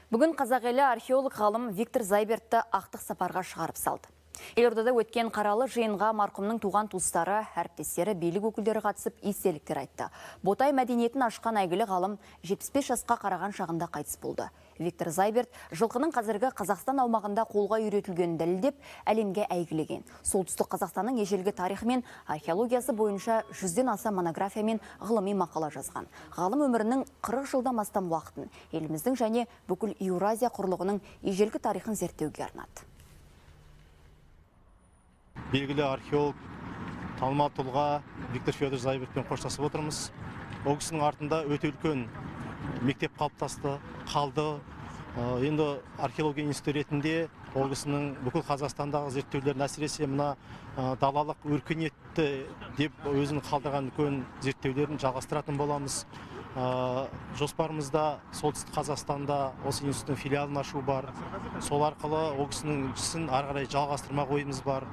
Бүгін қазақ елі археолог ғалым Виктор Зайбертті ақтық сапарға шығарып салды. Елордада өткен қаралы жиынға марқұмның туған туыстары, әріптестері, билік өкілдері қатысып естеліктер айтты. Ботай мәдениетін ашқан әйгілі ғалым 75 жасқа қараған шағында қайтыс болды. Виктор Зайберт жылқының қазіргі Қазақстан аумағында қолға үйретілгенін дәлелдеп, әлемге әйгілеген. Солтүстік Қазақстанның ежелгі тарихы мен археологиясы бойынша 100-ден аса монография мен ғылыми мақала жазған. Ғалым өмірінің 40 жылдан астам уақытын еліміздің және бүкіл Еуразия құрлығының ежелгі тарихын зерттеуге арнады. Белгілі археолог, танымал тұлға Виктор Федорович Зайбертпен қоштасып отырмыз. Ол кісінің артында өте үлкен мектеп қалыптасты, қалды. Енді археология институты ретінде ол кісінің бүкіл Қазақстандағы зерттеулерін, әсіресе мына далалық өркениетті деп өзінің қалдырған үлкен зерттеулерін жалғастыратын боламыз. Жоспарымызда Солтүстік Қазақстанда осы институттың филиалын ашу бар. Сол арқылы ол кісінің ісін ары қарай жалғастырмақ ойымыз бар.